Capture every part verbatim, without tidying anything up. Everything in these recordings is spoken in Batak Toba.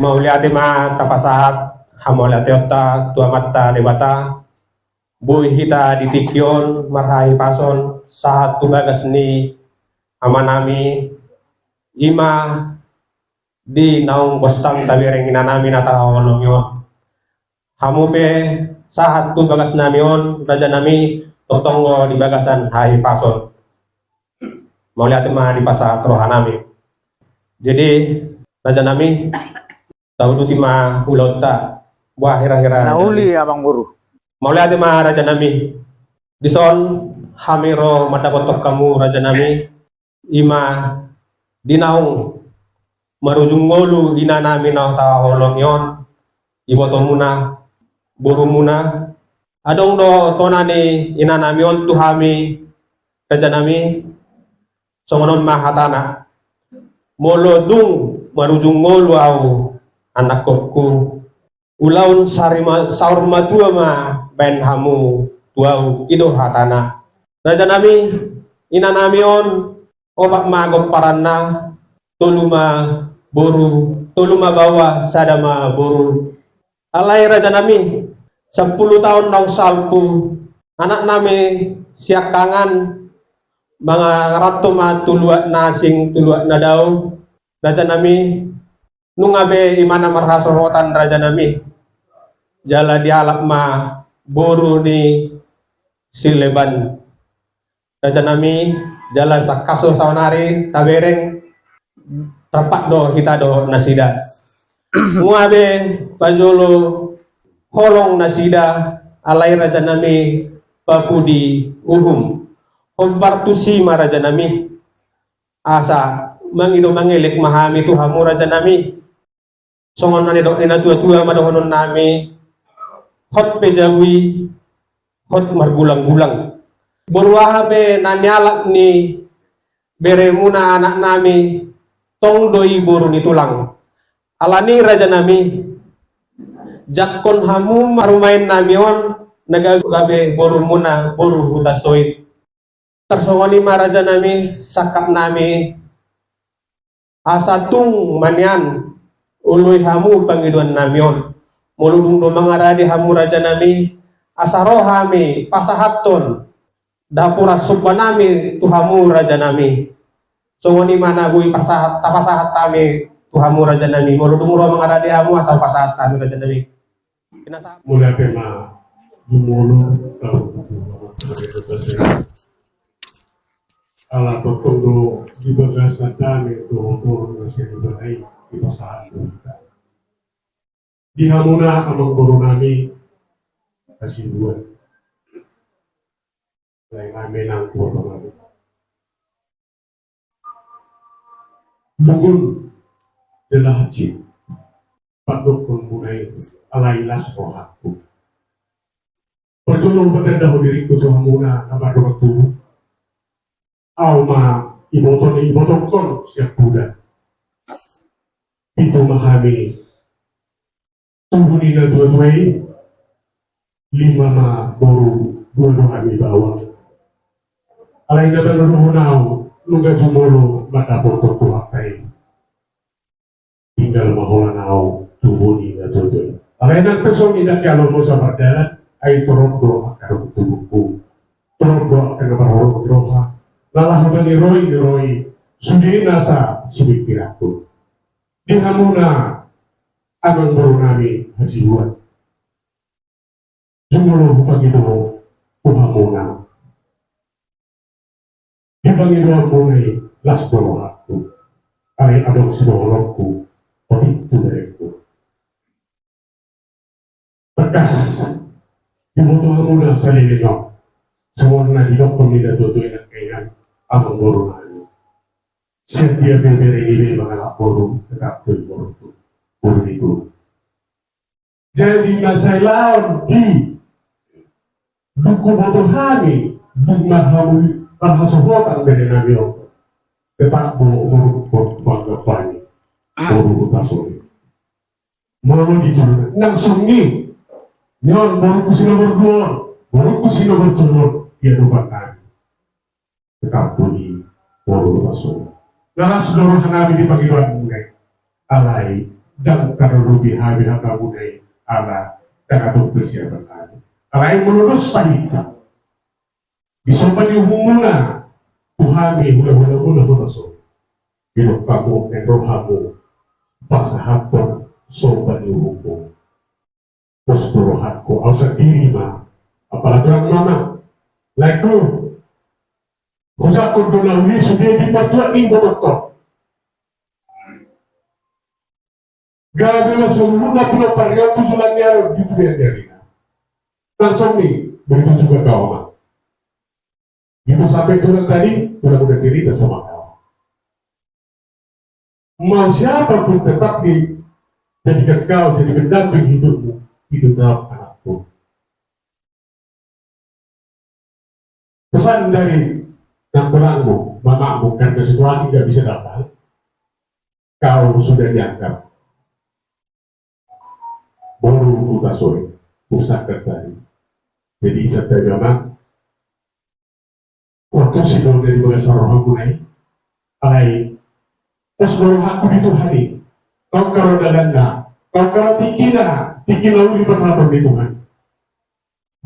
Mauliate ma tapasahat hamauliateonta tu Amanta Debata, boi hita di tingki on marhahipason sahat tu bagas ni amanami, i ma di naung bostang tabereng inanami na tahaholongi on. Hamu pe sahat tu bagasnami on, rajanami, tongtong do di bagasan hahipason. Mauliate ma dipasahat rohanami. Jadi, rajanami, tauduti ma ulaonta. Boha hira-hira, na uli, rajanami. Amangboru. Mauliate ma, rajanami. Dison hami ro mandapothon hamu, rajanami, i ma di naung marujung ngolu inanami na tahaholongi on, ibotomuna, borumuna. Adong do tona ni inanami on tu hami, rajanami, songon on ma hatana: Molo dung marujung ngolu au, anakkonku, ulaon sari ma-, saur matua ma baen hamu tu au, i do hatana. Rajanami, inanami on opat ma gomparanna, tolu ma boru, tolu ma baoa, sada ma boru. Alai, rajanami, sampulu taon naung salpu, anaknami siangkangan mangaranto ma tu luat na asing, tu luat na dao, rajanami. Nunga be imana marhasohotan, rajanami, jala dialap ma boru ni sileban, rajanami, jala tangkas do saonari tabereng, rap do hita dohot nasida. Nunga be pajolo holong nasida, alai, rajanami, papudi uhum. Hombar tusi ma, rajanami, asa mangido mangelek ma hami tu hamu, rajanami. Songon na nidok ni na tua-tua ma dohononnami: Hot pe jabu i, hot margulang-gulang. Boru aha pe na nialap ni beremuna, anaknami, tong do i boru ni tulang. Alani, rajanami, jangkon hamu ma rumaennami on, na gabe borumuna boru Hutasoit. Tarsongon i ma, rajanami, sangkapnami, asa tung ma nian oloi hamu pangidoannami on. Molo dung do mangarade hamu, rajanami, asa ro hami pasahathon daporan sombanami tu hamu, rajanami. Songon i ma na boi pasahat, tapasahat hami tu hamu, rajanami. Molo dung ro mangarade hamu, asa pasahat hami, rajanami. Mauliate ma jumolo. Ala tongtong do di bagasan dame dohot boru na sian Ibana i dipasahat tu hita. Di hamuna amangborunami Hasibuan, laenami nang huatonami. Bugun jala hansit pandokhonmuna i, alai las rohangku. Parjolo hupatandahon diringku tu hamuna na mardongan tubu. Au ma iboto ni ibotongkon sian Puda. Pitu ma hami tubu ni natuatua i, lima ma boru, dua do hami baoa. Alai na panodohon au, nunga jumolo mandapothon Tuhanta i. Tinggal ma holan au tubu ni natuatua i. Alai nang pe songon i, ndang dialomos sapardalan, ai torop do angka dongan tubungku. Torop do angka na marhaholongan roha na laho maniroi-niroi sude nasa sipingkiranku. Di hamuna amangborunami Hasibuan, jumolo hupangido tu hamuna. Di pangidoanmuna i las do rohangku. Alai adong sidohononku, otik tu berengku. Tangkas diboto hamuna saleleng on, songon na nidokhon ni natuatua i nangkiningan, amangborunami. Sian dia pe bere ni be mangalap boru, tetap do i boru tu, boru ni tulang. Jadi na sai laon di dung huboto hami, dung na hamu marhasohotan berenami on, tetap do boru, boru panggapan i, boru Hutasoit. Molo di julu nang songon i, nion borungku si nomor dua on, borungku si nomor tolu on, diadopannami. Tetap do i boru Hutasoit. Na las do rohanami di pangidoanmuna i. Alai Ndang tarlumobi hami hatamuna i ala ndang adong persiapan hami. Alai molo dos hita, disomba ni uhumuna tu hami hulahulamuna Huta Sohi, didok hamu, naeng ro hamu pasahathon somba ni uhummu. Pos do rohangku, au sandiri ma. Apala tulang mama, laengku, hujangkon do na uli sude di partuat ni ibotongkon. Gabe ma saluhutna Pulo Pariaman tu joloan ni ari on, di tu dia dia. Langsung ni, begitu juga kau, Ama. Itu sampai tulang tadi, tulang udah cerita sama kau. Mau siapa pun tetap dijadikan kau jadi pendamping hidupmu, itu tetap anakku. Pesan dari nang tulangmu, mamamu, karena situasi nggak bisa datang, kau sudah dianggap boru Huta Sohi, pusat tadi. Jadi, santabi, Ama, waktu sidongan di bagasan rohangku na i, alai pos do rohangku di Tuhan i. Tongka do dalanna, tongka do tingkina, tingki na uli pasahaton ni Tuhan.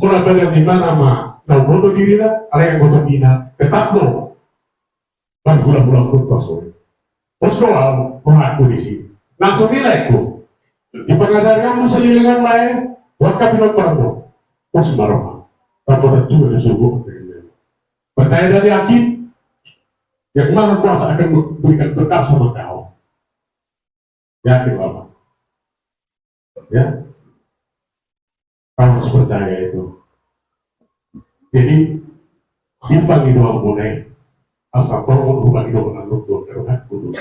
Holan badan ni mana ma na umboto dirina, alai anggo tondina tetap do. Parhulahula Huta Sohi. Pos do au rohangku disi. Langsung nilai ku. Di pangajarianmu salilingan lae, buat ka pinomparmu. Pos ma roha. Tanpa tentu ada subuh. Percaya dan yakin, Yang Maha Kuasa akan memberikan berkat sama kau. Yakin, Bapak? Ya? Kau harus percaya itu. Jadi, di pangidoanmuna i, asa tolong hupangidoan nang dokter, kan, kudu.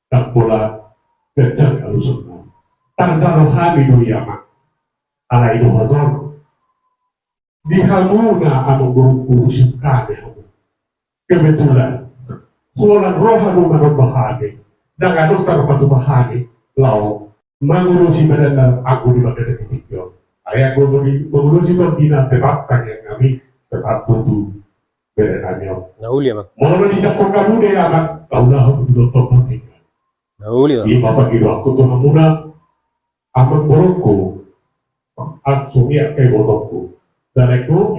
Ndang pola ganjang alusna. Tarjalo hami do i, Ama. Alai dohot on, di hamuna amangborungku, husungkun hami hamu. Kebetulan holan ro hamu manomba hami, ndang adong tarpatupa hami laho mangurusi badanna anggo di bagasan tingki on. Alai anggo di mangurusi tondina, tetap tangiang hami, tetap butuh bere nami on. Na uli, Amang. Molo dijangkon hamu do i, Amang, taulahon tu dokter penting. Na uli, Amang. Ima pangidoanku tu hamuna, amangborungku, langsung i angka ibotongku. Dalanku,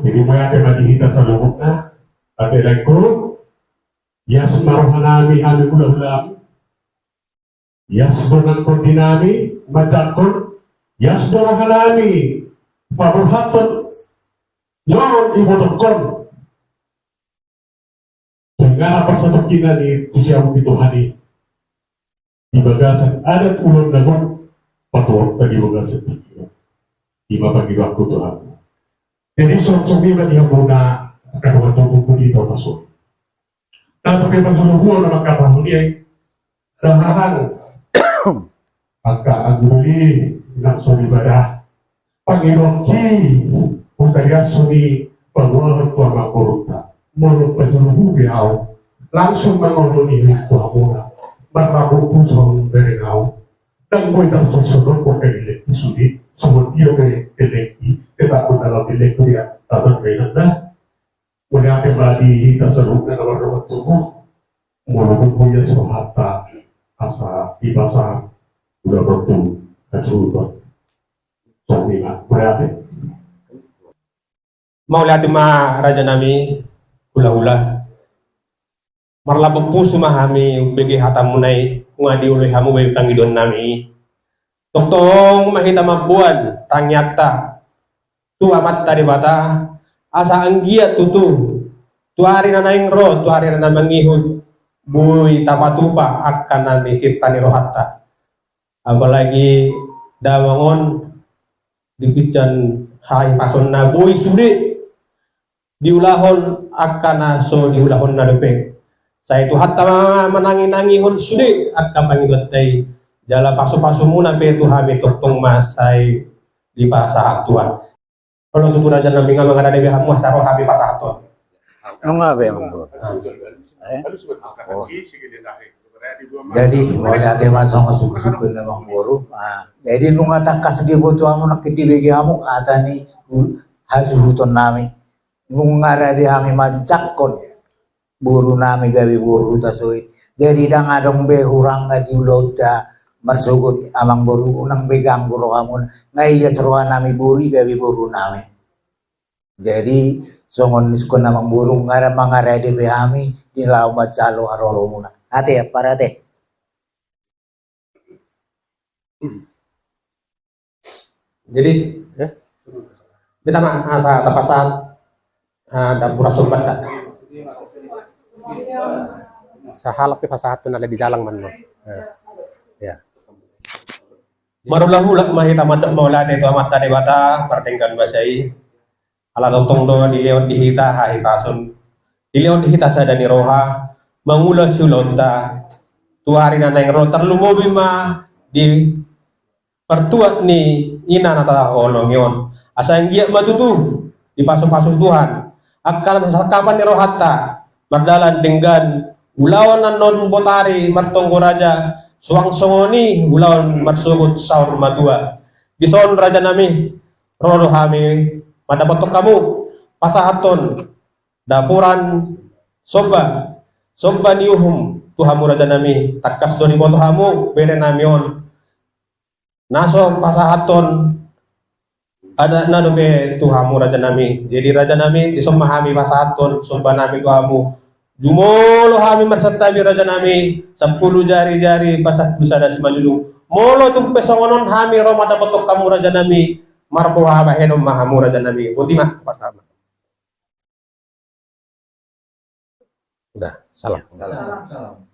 jadi mauliate ma di hita saluhutna, ate dalanku, ias ma roha nami, hami hulahula, ias do nang tondi nami manjangkon, ias do roha nami paborhathon laho ibotongkon. Sehingga na parsatongkinan i tu siamun ni Tuhan i di bagasan adat ulaon na gok patuaonta di bagasan tingki on. Ima pangidoanku tu hamuna. Jadi songon i ma di hamuna angka dongan tondi di Huta Sohi. Nah, tapi pangidoanku na mangkatahon i, sahat angka anggi doli nang soripada. Pangidoanki, hutariashon i paboahon tu amangborunta. Molo pajolo hubi au, langsung mangoloi tu hamuna. Marlapok pusu bere nau. Ndang boi tarsongon on, boi pe lelengki sude, songon dia pe lelengki, tetap dalam lelengki dia, tetap lelengki. Mauliate ma di hita saluhutna na mardongan tubu. Molo dung ias rohanta asa dipasahat ulaon on tu hasuhuton. Songon i ma, mauliate. Mauliate ma raja nami, hulahula. Marlapok pusu ma hami umbege hatamuna i, nunga dioloi hamu be pangidoan nami i. Tongtong ma hita mamboan tangiangta tu Amanta Debata, asa anggiat tutu tu ari na naeng ro, tu ari na mangihut, boi tapatupa angka na nisinta ni rohanta. Apalagi damang on di pinsang hahipasonna, boi sude diulahon angka na so diulahonna dope. Sai Tuhanta ma mananginangihon sude angka pangidoanta i, jala pasupasumuna pe tu hami tongtong ma sai dipasahat Tuhan. Olo tutu raja nami, nunga mangarade be hamu asa ro hami pasahathon. Nunga be, amangboru. Ah. Eh? Oh. Jadi mauliate ma songon sungkunsungkun, amangboru. Ah, jadi nunga tangkas diboto hamu nangkin dibege hamu hata ni hasuhuton nami. Nunga rade hami manjangkon boru nami gabe boru Hutasoit, Jadi ndang adong be hurangna di ulaonta marsogot amangboru, unang be ganggu rohamuna. Nga ias rohanami boru i gabe borunami. Jadi songon nidok ni amangboru, nga mangarade be hami di laho manjalo haroromuna. Ate, parate. Jadi, ya. Beta ma, asa tapasahat, ah, dampura sombanta. Sahalak pe pasahat tu na di jalang manang. Ya. Ya. Marhulahula ma hita mandok mauliate tu Amanta Debata pardenggan basa i. Ala tongtong do dilehon di hita hahipason, dilehon di hita sada ni roha, mangula siulaonta tu ari na naeng ro, tarlumobi ma di partuat ni ina na tahaholongi on. Asa anggiat ma tutu dipasupasu Tuhan angka na sasangkapan ni rohanta mardalan denggan ulaon annon botari martonggo raja, suang songon i ulaon marsogot saur matua. Dison rajanami, ro do hami mandapothon hamu, pasahathon dapotan somba, somba ni uhum tu hamu rajanami, tangkas do diboto hamu berenami on na so pasahathon adatna dope tu hamu rajanami. Jadi rajanami, dison ma hami pasahathon sombanami tu hamu. Jumolo hami marsantabi rajanami, sampulu jari-jari pasahat tu sada simanjujung. Molo tung pe songon on hami ro mandapothon hamu rajanami, marboha bahenon ma hamu rajanami. Boti ma, pasahat ma. Dah, salam. Salam.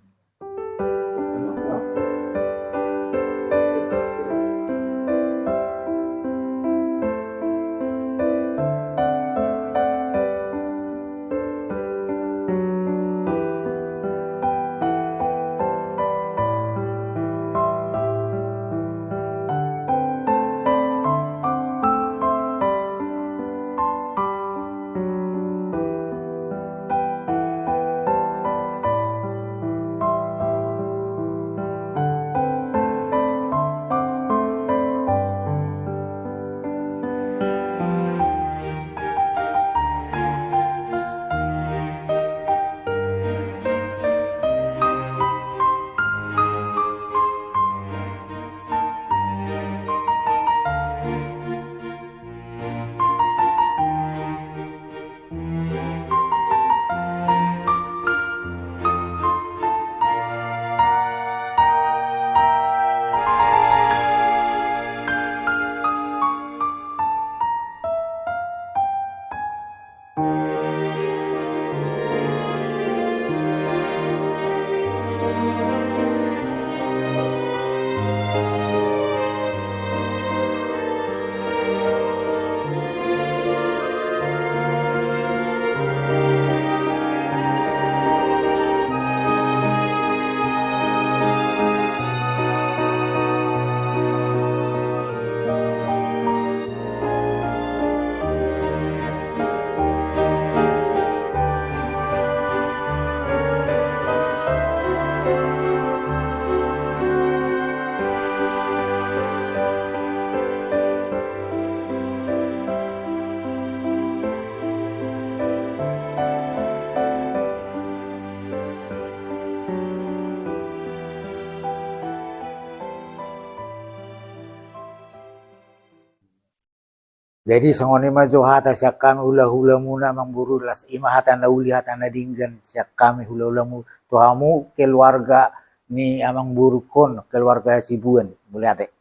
Jadi songon i ma jo hata sian hami hulahulamuna, amangboru, las i ma hata na uli, hata na denggan sian hami hulahulamuna tu hamu keluarga ni amangborungkon, keluarga Hasibuan. Mauliate.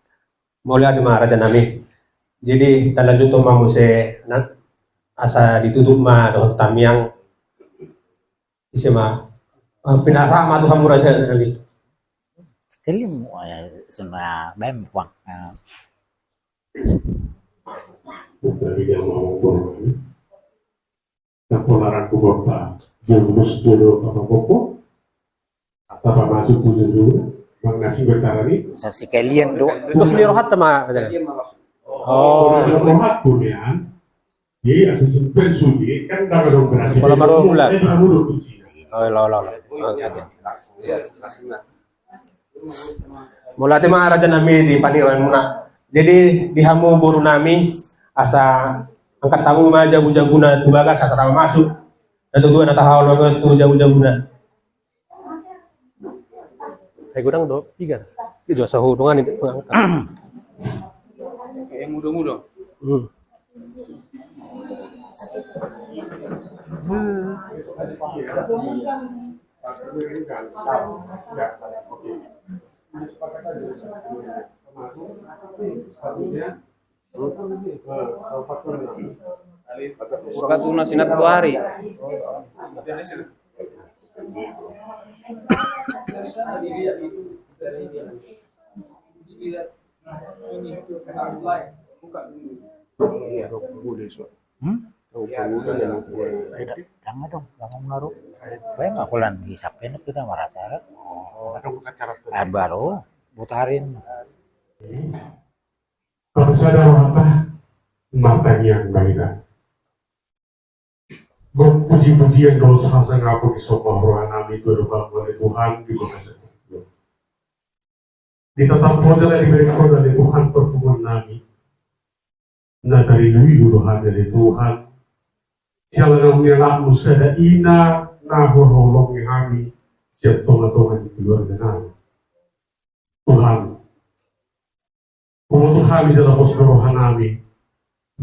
Mauliate ma rajanami. Jadi talanjuthon ma muse, na, asa ditutup ma dohot tamiang. Ise ma, ah, pinarama tu hamu rajanami. Sekali mu, eh, sema bem, Bang. Ah. Dari dia mau ngomong. Napola rangku bapa, dia lulus dia do apa bapa. Apa masuk tu dia do, Bang Nasi bertara ni. Sa sekalian do. Terus ni rohat sama. Oh, rohat pun ya. Jadi asa simpen sude kan, dapat dong berhasil. Pola baru bulan. Eh, baru bulan. Oh, lo, lo, lo. Oke, oke. Mauliate ma rajanami di pangidoanmuna. Jadi di hamu borunami, asa angkat hamu ma jabujabuna tu bagas asa tama masuk. Na tutu na tahaholongi tu jabujabuna. Hai godang do piga? Itu asa hudungan ini mengangkat. Yang muda-muda. Hmm. Sepatuna sinat dua hari. Hmm? Tidak, jangan dong, jangan ngaruh. Baik, aku lan di sapen kita merasa. Oh, ada buka cara tuh. Ah, baru putarin. Bangsa dan apa? Martangiang ma hita. Gok puji-pujian dohot hasangapon disomba roha nami tu adopanMu ale Tuhan di bagasan. Ditatap Ho jala dibereng Ho ale Tuhan parpunguan nami. Na tarilu-ilu do hami ale Tuhan. Siala naung nialapMu sada ina na Ho holongi hami sian tonga-tonga ni keluarga nami. Tuhan, huboto hami jala pos do roha nami,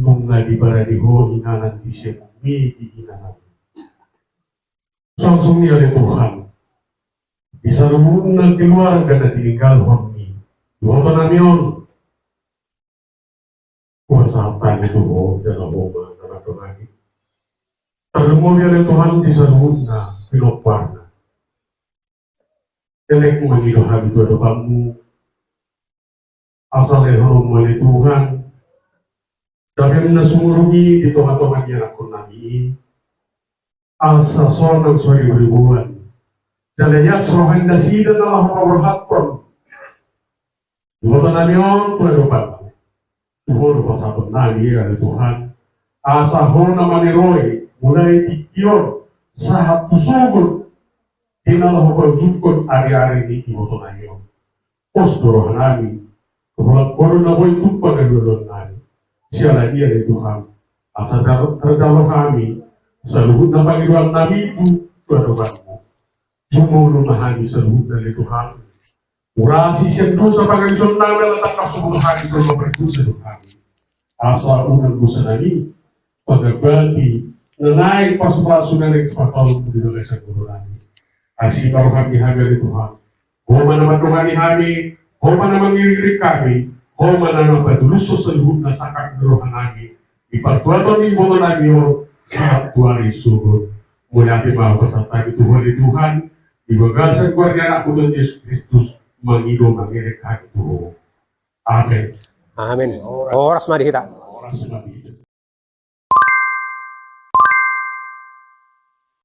nunga dibarani Ho inganan di sian i di ina nami. Songon i ale Tuhan, di saluhutna keluarga na tininggalhon ni iboto nami on, hupasahat hami tu Ho jala Ho ma na mandongani. Tarlumobi ale Tuhan di saluhutna pinomparna. Elek mangido hami tu adopanMu, asa lehononMu ale Tuhan dapot na sumurung i di tonga-tonga ni anakkon nami i, asa sonang so ribu-ribuan jala ias roha ni nasida na laho paborhathon iboto nami on tu adopanMu. Tu Ho do pasahaton nami ale Tuhan, asa Ho na maniroi mulai tingki on sahat tu sogot di na laho paujungkon ari-ari ni iboto nami on. Pos do roha nami, tu holan Ho do na boi tumpak halualuan nami. Siala i ale Tuhan, asa tar-, tarjalo hami saluhutna pangidoan nami tu, tu adopanMu. Jumolo ma hami saluhutna ale Tuhan. Urasi sian dosa pangaluson nami ala tangkas jumolo hami jolma pardosa do hami. Asa unang dosa nami pangambati na naeng pasu-pasu na naeng papalumu di bagasan ngolu nami. Asi ma rohaMi hami ale Tuhan. Ho ma na mandongani hami, Ho ma na mangiring-iring hami, Ho ma na patulushon saluhutna sangkap ni roha nami di partuaton ni iboto nami on sahat tu ari sogot. Mauliate ma hupasahat hami tu Ho ale Tuhan, di bagasan goar ni AnakMu Tuhan Jesus Kristus, mangido mangelek hami tu Ho. Amen. Amen. Horas ma di hita. Horas ma di